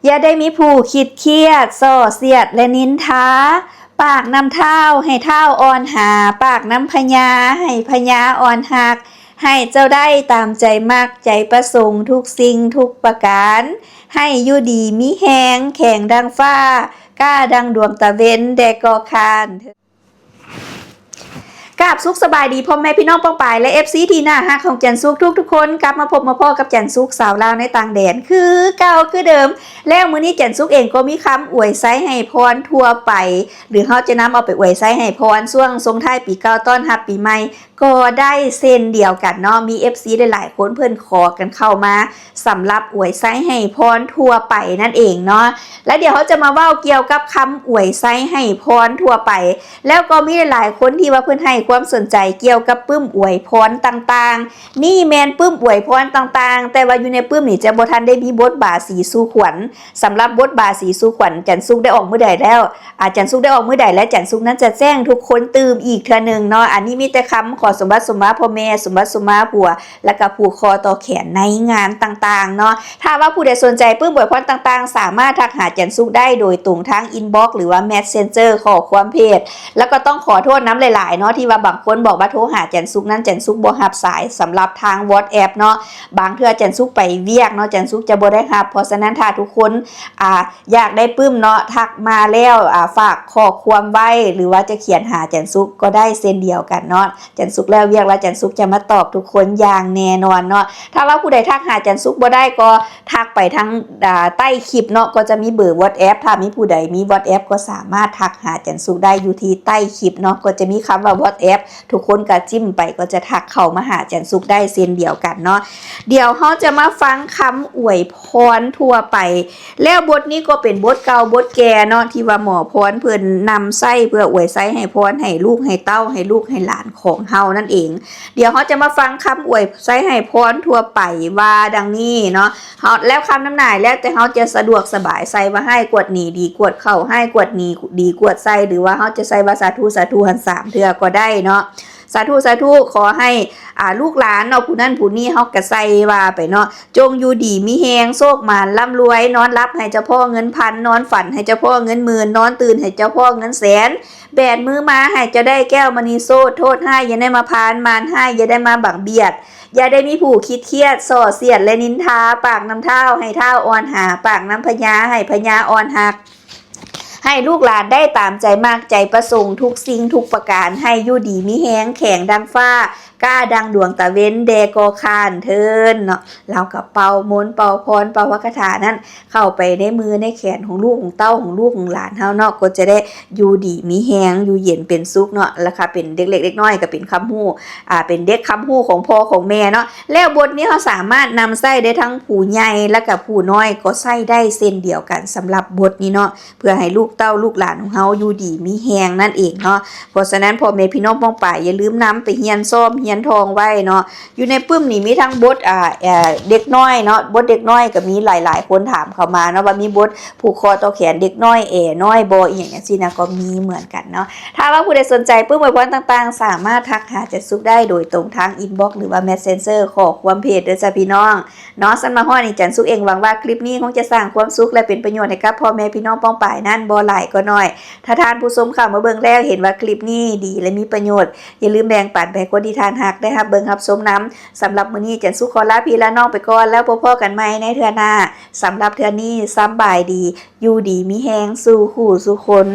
ຢ່າໄດ້ມີຜູ້ຄິດຄຽດ ສໍ້ສຽດ ແລະ ນິນທາ. ປາກນຳທ້າວໃຫ້ທ້າວອ່ອນຫາ, ປາກນຳພະຍາໃຫ້ພະຍາອ່ອນຮັກ. ໃຫ້ເຈົ້າໄດ້ຕາມໃຈມັກໃຈປະສົງທຸກສິ່ງທຸກປະການ. ໃຫ້ຢູ່ດີມີແຮງ ແຂງດັ່ງຟ້າ ກ້າດັ່ງດວງຕາເວັນແດ່ກໍຄານ. ກາບສຸກສະບາຍດີພໍ່ແມ່ພີ່ນ້ອງປ້ອງປາຍ ແລະ ເອັຟຊີ ທີ່ໜ້າຮັກຂອງຈັນສຸກທຸກໆຄົນ. ກັບມາພົບມາພໍ້ກັບຈັນສຸກສາວລາວໃນຕ່າງແດນຄືເກົ່າຄືເດີມ. ແລ້ວມື້ນີ້ຈັນສຸກເອງກໍມີຄຳອວຍໄຊໃຫ້ພອນທົ່ວໄປ ຫຼືເຮົາຈະນຳເອົາໄປອວຍໄຊໃຫ້ພອນຊ່ວງສົ່ງທ້າຍປີເກົ່າຕ້ອນຮັບປີໃໝ່ ກໍໄດ້ເຊັ່ນດຽວກັນເນາະ. ມີເອັຟຊີຫຼາຍໆຄົນເພິ່ນຂໍກັນເຂົ້າມາ ສຳລັບອວຍໄຊໃຫ້ພອນທົ່ວໄປນັ້ນເອງເນາະ. ແລ້ວດຽວເຮົາຈະມາເວົ້າກ່ຽວກັບຄຳອວຍໄຊໃຫ້ພອນທົ່ວໄປ ແລ້ວກໍມີຫຼາຍໆຄົນທີ່ວ່າເພິ່ນໃຫ້ຄວາມສົນໃຈກ່ຽວກັບປຶ້ມອວຍພອນຕ່າງໆ. ນີ້ແມ່ນປຶ້ມອວຍພອນຕ່າງໆ ແຕ່ວ່າຢູ່ໃນປຶ້ມນີ້ຈະບໍ່ທັນໄດ້ມີບົດບາສີສູ່ຂວັນ. ສຳລັບບົດບາສີສູ່ຂວັນ ຈັນສຸກໄດ້ອອກມື້ໃດແລ້ວ ອາ ຈັນສຸກໄດ້ອອກມື້ໃດ ແລະ ຈັນສຸກນັ້ນຈະແຈ້ງທຸກຄົນຕື່ມອີກເທື່ອໜຶ່ງເນາະ. ອັນນີ້ມີແຕ່ຄຳຂໍສົມບັດສົມມາພໍ່ແມ່ ສົມບັດສົມມາຜົວ ແລ້ວກໍຜູກຄໍຕໍ່ແຂນໃນງານຕ່າງໆເນາະ. ຖ້າວ່າຜູ້ໃດສົນໃຈປຶ້ມອວຍພອນຕ່າງໆ ສາມາດທັກຫາຈັນສຸກໄດ້ໂດຍຕົງທາງອິນບັອກ ຫຼືວ່າແມັດເຊັນເຈີ ຂໍ້ຄວາມເພຈ. ແລ້ວກໍຕ້ອງຂໍໂທດນຳຫຼາຍໆເນາະ ທີ່ວ່າບາງຄົນບອກວ່າໂທຫາຈັນສຸກນັ້ນ ຈັນສຸກບໍ່ຮັບສາຍສຳລັບທາງວັອດແອັບເນາະ. ບາງເທື່ອຈັນສຸກໄປວຽກເນາະ ຈັນສຸກຈະບໍ່ໄດ້ຮັບ. ເພາະສະນັ້ນ ຖ້າທຸກຄົນ ອາ ຢາກໄດ້ປຶ້ມເນາະ ທັກມາແລ້ວ ອາ ຝາກຂໍ້ຄວາມໄວ້ ຫຼືວ່າຈະຂຽນຫາຈັນສຸກກໍໄດ້ເຊັ່ນດຽວກັນເນາະ. ຈັນສຸກແລ້ວວຽກແລ້ວ ຈັນສຸກຈະມາຕອບທຸກຄົນຢ່າງແນ່ນອນເນາະ. ຖ້າວ່າຜູ້ໃດທັກຫາຈັນສຸກບໍ່ໄດ້ ກໍທັກໄປທາງ ອາ ໃຕ້ຄລິບເນາະ ກໍຈະມີເບີວັອດແອັບ. ຖ້າມີຜູ້ໃດມີວັອດແອັບ ກໍສາມາດທັກຫາຈັນສຸກໄດ້ຢູ່ທີ່ໃຕ້ຄລິບເນາະ ກໍຈະມີຄຳວ່າວັອດແອັບ. ທຸກຄົນກໍຈິ້ມໄປ ກໍຈະທັກເຂົ້າມາຫາຈັນສຸກໄດ້ເຊັ່ນດຽວກັນເນາະ. ດຽວເຮົາຈະມາຟັງຄຳອວຍພອນທົ່ວໄປ ແລ້ວບົດນີ້ກໍເປັນບົດເກົ່າບົດແກ່ເນາະ ທີ່ວ່າໝໍພອນເພິ່ນນຳໃຊ້ເພື່ອອວຍໄຊໃຫ້ພອນໃຫ້ລູກໃຫ້ເຕົ້າ ໃຫ້ລູກໃຫ້ຫຼານຂອງເຮົານັ້ນເອງ. ດຽວເຮົາຈະມາຟັງຄຳອວຍໄຊໃຫ້ພອນທົ່ວໄປວ່າດັ່ງນີ້ເນາະ. ເຮົາ ແລ້ວຄຳນຳນາຍ ແລ້ວແຕ່ເຮົາຈະສະດວກສະບາຍ ໃສ່ວ່າຮ້າຍກວດໜີ ດີກວດເຂົ້າ, ຮ້າຍກວດໜີ ດີກວດໃສ່ ຫຼືວ່າເຮົາຈະໃສ່ວ່າສາທຸ ສາທຸຫັ້ນສາມເທື່ອກໍໄດ້ເນາະ. ສາທຸ ສາທຸ ຂໍໃຫ້ ອາ ລູກຫຼານເນາະ ຜູ້ນັ້ນຜູ້ນີ້ ເຮົາກໍໃສ່ວ່າໄປເນາະ ຈົ່ງຢູ່ດີມີແຮງ ໂຊກໝານລ່ຳລວຍ, ນອນຫຼັບໃຫ້ເຈົ້າພໍ້ເງິນພັນ, ນອນຝັນໃຫ້ເຈົ້າພໍ້ເງິນໝື່ນ, ນອນຕື່ນໃຫ້ເຈົ້າພໍ້ເງິນແສນ, ແບນມືມາໃຫ້ເຈົ້າໄດ້ແກ້ວມະນີໂຊດ, ໂທດຮ້າຍຢ່າໄດ້ມາຜ່ານ, ມານຮ້າຍຢ່າໄດ້ມາບັງບຽດ, ຢ່າໄດ້ມີຜູ້ຄິດຄຽດ ສໍ້ສຽດ ແລະ ນິນທາ, ປາກນຳທ້າວໃຫ້ທ້າວອ່ອນຫາ, ປາກນຳພະຍາໃຫ້ພະຍາອ່ອນຮັກ. ໃຫ້ລູກຫຼານໄດ້ຕາມໃຈມັກໃຈປະສົງທຸກສິ່ງທຸກປະການ, ໃຫ້ຢູ່ດີມີແຮງ ແຂງດັ່ງຟ້າ ກ້າດັ່ງດວງຕາເວັນແດ່ກໍຄານເທີນເນາະ. ລາວກໍເປົ່າມົນເປົ່າພອນເປົ່າຄາຖານັ້ນເຂົ້າໄປໃນມືໃນແຂນຂອງລູກຂອງເຕົ້າຂອງລູກຂອງຫຼານເຮົາເນາະ, ກໍຈະໄດ້ຢູ່ດີມີແຮງ ຢູ່ເຢັນເປັນສຸກເນາະ. ລະກະເປັນເດັກເລັກເດັກນ້ອຍ ກໍເປັນຄຳຮູ້ ອາ ເປັນເດັກຄຳຮູ້ຂອງພໍ່ຂອງແມ່ເນາະ. ແລ້ວບົດນີ້ເຮົາສາມາດນຳໃຊ້ໄດ້ທັງຜູ້ໃຫຍ່ ລະກະຜູ້ນ້ອຍກໍໃຊ້ໄດ້ເຊັ່ນດຽວກັນ ສຳລັບບົດນີ້ເນາະ. ເພື່ອໃຫ້ລູກເຕົ້າລູກຫຼານຂອງເຮົາຢູ່ດີມີແຮງນັ້ນເອງເນາະ. ເພາະສະນັ້ນ ພໍ່ແມ່ພີ່ນ້ອງປ້ອງປາຍ ຢ່າລືມນຳໄປຮຽນຊ້ອມຮຽນທ່ອງໄວ້ເນາະ. ຢູ່ໃນປຶ້ມນີ້ມີທັງບົດ ອາ ເອີ ເດັກນ້ອຍເນາະ, ບົດເດັກນ້ອຍກໍມີຫຼາຍໆຄົນຖາມເຂົ້າມາເນາະ ວ່າມີບົດຜູກຄໍຕໍ່ແຂນເດັກນ້ອຍ ແອນ້ອຍບໍ່ ອີ່ຫຍັງຈັ່ງຊີ້ນະ ກໍມີເໝືອນກັນເນາະ. ຖ້າວ່າຜູ້ໃດສົນໃຈປຶ້ມອວຍພອນຕ່າງໆ ສາມາດທັກຫາຈັນສຸກໄດ້ໂດຍຕົງທາງອິນບັອກ ຫຼືວ່າແມັດເຊັນເຈີ ຂໍ້ຄວາມເພຈເດີຈ້າພີ່ນ້ອງ. ເນາະ. ຊັ້ນມາຮອດນີ້ ຈັນສຸກເອງຫວັງວ່າຄລິບນີ້ຄົງຈະສ້າງຄວາມສຸກ ແລະ ເປັນປະໂຫຍດໃຫ້ກັບພໍ່ແມ່ພີ່ນ້ອງປ້ອງປາຍນັ້ນ ບໍ່ຫຼາຍກໍໜ້ອຍ. ຖ້າທ່ານຜູ້ຊົມເຂົ້າມາເບິ່ງແລ້ວເຫັນວ່າຄລິບນີ້ດີ ແລະ ມີປະໂຫຍດ, ຢ່າລືມແບ່ງປັນໄປໃຫ້ຄົນທີ່ທ່ານຮັກໄດ້ຮັບເບິ່ງຮັບຊົມນຳ. ສຳລັບມື້ນີ້ ຈັນສຸກຂໍລາພີ່ລານ້ອງໄປກ່ອນ ແລ້ວພົບພໍ້ກັນໃໝ່ໃນເທື່ອໜ້າ. ສຳລັບເທື່ອນີ້ ສຳບາຍດີ, ຢູ່ດີມີແຮງສູ່ຄູ່ສູ່ຄົນ.